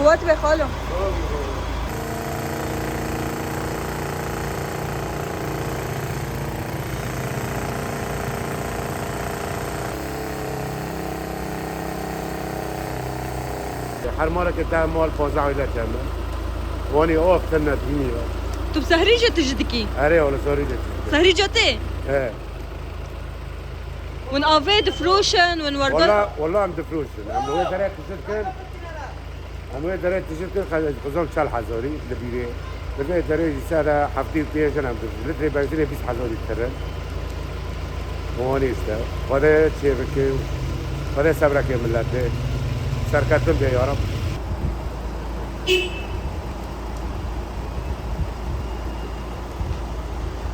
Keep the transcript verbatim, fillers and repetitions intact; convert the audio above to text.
Wat be xalo. Her maleke te mal pazdeh aîle teme. Wanî of tene dînî ya. Tu bi sehrî jî tij dikî? Erê, wala sehrî jî tij dikî. Sehrî jî tê? He. Win avê difroşin, win werdan. Wala, wala em difroşin. Em wê derê tij dikin. Em wê derê tij dikin, xe-, xizan çel hezarî li bîrê. Li vê derê jî sere heftê û pênc em dibin. Litrê benzînê bîst hezarî dikirin. Wanî işte. Xwedê çê bike. Xwedê sebrekê milletê. Serketin bê ya Reb.